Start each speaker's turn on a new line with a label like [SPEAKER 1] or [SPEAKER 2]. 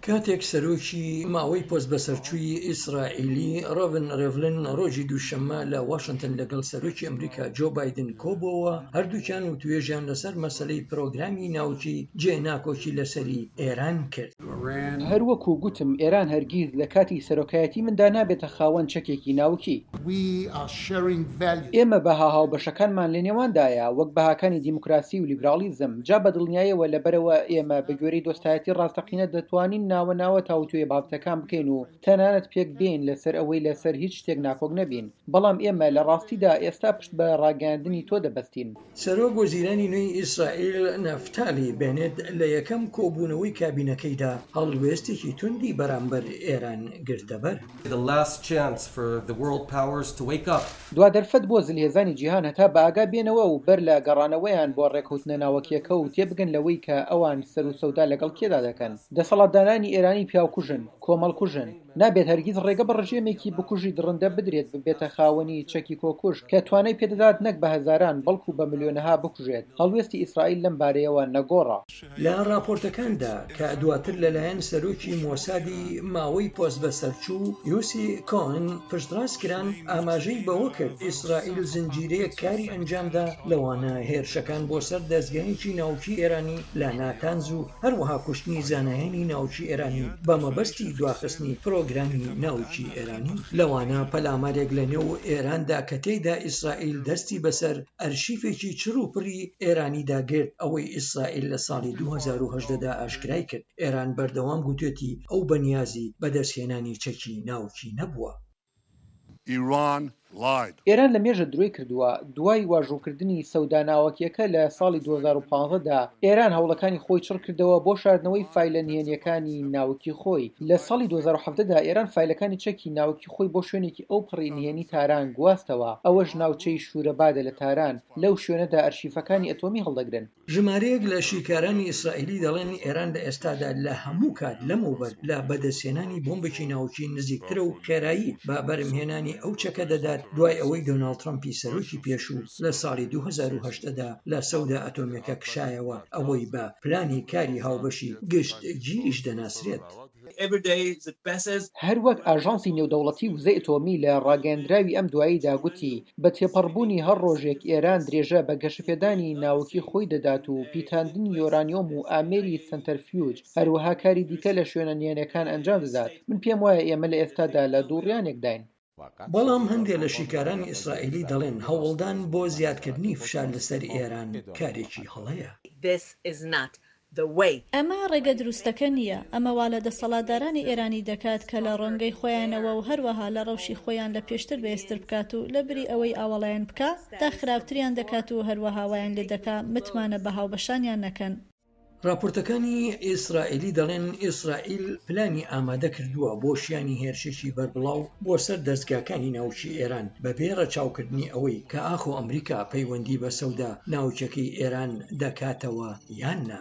[SPEAKER 1] کاتێک سەرۆکی ماوەی پۆستبەسەرچووی ئیسرائیلی ڕۆڤن ڕێڤلن ڕۆژی دووشەممە لە واشنتن لەگەڵ سەرۆکی ئەمریکا جۆ بایدن کۆبووەوە، هەردووکیان وتوێژیان لەسەر مەسەلەی پرۆگرامی ناوکی جێ ناکۆکی لەسەری ئێران کرد.
[SPEAKER 2] هەروەکو گوتم ئێران هەرگیز لە کاتی سەرۆکایەتی مندا نابێتە خاوەن چەکێکی ناوکی. ئێمە بەها هاوبەشەکانمان لە نێواندایە، وەک بەهاکانی دیموکراسی و لیبراڵیزم، جا بە دڵنیایەوە لەبەرئەوە ئێمە بە گوێرەی دۆستایەتی ڕاستەقینە دەتوانین ناوە ناوە تاوتوێ بابەتەکان بکەین و تەنانەت پێک بێین لەسەر ئەوەی لەسەر هیچ شتێک ناکۆک نەبین، بەڵام ئێمە لە ڕاستیدا ئێستا پشت بە ڕاگەیاندنی تۆ دەبەستین.
[SPEAKER 1] سەرۆک وەزیرانی نوێی ئیسرائیل نەفتالی بێنێت لە یەکەم کۆبوونەوەی کابینەکەیدا هەڵوێستێکی توندی بەرامبەر ئێران گرتەبەر.
[SPEAKER 2] دوا دەرفەت بۆ زلهێزانی جیهان هەتا بەئاگا بێنەوە و بەر لە گەڕانەوەیان بۆ ڕێکەوتنە ناوەکیەکە و تێبگەن لەوەی کە ئەوان سەروسەودا لەگەڵ کێدا دەکەن. دەسەڵاتدارانی ئێرانی پیاوکوژن، کۆمەڵکوژن. نابێت هەرگیز ڕێگە بە ڕژێمێکی بکوژی دڕندە بدرێت ببێتە خاوەنی چەکی کۆکوژ کە توانای پێدەدات نەک بە هەزاران بەڵکو بە ملیۆنەها بکوژێت. هەڵوێستی ئیسرائیل لەم بارەیەوە نەگۆڕە.
[SPEAKER 1] لە ڕاپۆرتەکاندا کە دواتر لەلایەن سەرۆکی مۆسادی ماوەی پۆستبەسەرچوو یوسی کۆهن پشتڕاست کران، ئاماژەی بەوە کرد ئیسرائیل زنجیرەیەک کاری ئەنجامدا لەوانە هێرشەکان بۆ سەر دەزگایەکی ناوکی ئێرانی لە ناتانز و هەروەها کوشتنی زانایانی ناوکی ئێرانی بە مەبەستی دواخستنی پرۆگرامی ناوکی ئێرانی، لەوانە پەلامارێک لە نێو ئێراندا کە تێیدا ئیسرائیل دەستی بەسەر ئەرشیفێکی چڕ و پڕی ئێرانیدا گرت، ئەوەی ئیسرائیل لە ساڵی 2018 دا ئاشکرای کرد، ئێران بەردەوام گوتوێتی ئەو بەنیازی بەدەستهێنانی چەکی ناوکی نەبووە.
[SPEAKER 3] Iran lied.
[SPEAKER 2] ئێران لە مێژە درۆی کردووە، دوای واژۆکردنی سەودا ناوەکیەکە لە ساڵی 2015 دا، ئێران هەوڵەکانی خۆی چڕکردەوە بۆ شاردنەوەی فایلە نهێنیەکانی ناوکی خۆی. لە ساڵی 2017 دا ئێران فایلەکانی چەکی ناوکی خۆی بۆ شوێنێکی ئەوپەڕی نهێنی تاران گواستەوە، ئەوەش ناوچەی شورەبادە لە تاران، لەو شوێنەدا ئەرشیفەکانی ئەتۆمی هەڵدەگرن.
[SPEAKER 1] ژمارەیەک لە شیکارانی ئیسرائیلی دەڵێن ئێران لە ئێستادا لە هەموو کات لەمەوبەر لە بەدەستهێنانی بۆمبێکی ناوکی نزیکترە و خێرایی بە بەرهمهێنانی ئەو چەکە دەدات دوای ئەوەی دۆناڵد ترەمپی سەرۆکی پێشوو لە ساڵی 2018 دا لە سەودا ئەتۆمیەکە کشایەوە ئەوەی بە پلانی کاری هاوبەشی گشتگیریش دەناسرێت.
[SPEAKER 2] هەروەک ئاژانسی نێودەوڵەتی وزەی ئەتۆمی لە ڕاگەیەندراوی ئەم دواییدا گوتی، بە تێپەڕبوونی هەر ڕۆژێک ئێران درێژە بە گەشەپێدانی ناوکی خۆی دەدات و پیتاندنی یۆرانیۆم و ئامێری سەنتەرفیوج، هەروەها کاری دیکە لە شوێنە نهێنیەکان ئەنجام دەدات. من پێم وایە ئێمە لە ئێستادا لە دووڕیانێکداین.
[SPEAKER 1] بەڵام هەندێک لە شیکارانی ئیسرائیلی دەڵێن هەوڵدان بۆ زیادکردنی فشار لەسەر ئێران کارێکی هەڵەیە.
[SPEAKER 4] ئەمە ڕێگە دروستەکە نییە. ئەمە وا لە دەسەڵاتدارانی ئێرانی دەکات کە لە ڕۆنگەی خۆیانەوە و هەروەها لە ڕەوشی خۆیان لە پێشتر بەهێزتر بکات و لە بری ئەوەی ئاوەڵایان بکا، داخراوتریان دەکات و هەروەها وایان لێ دەکا متمانە بە هاوبەشانیان نەکەن.
[SPEAKER 1] ڕاپۆرتەکانی ئیسرائیلی دەڵێن ئیسرائیل پلانی ئامادە کردووە بۆ شیانی هێرشێکی بەربڵاو بۆ سەر دەزگاکانی ناوکی ئێران بەبێ ڕەچاوکردنی ئەوەی کە ئاخۆ ئەمریکا پەیوەندی بە سەودا ناوکیەکەی ئێران دەکاتەوە یان نا.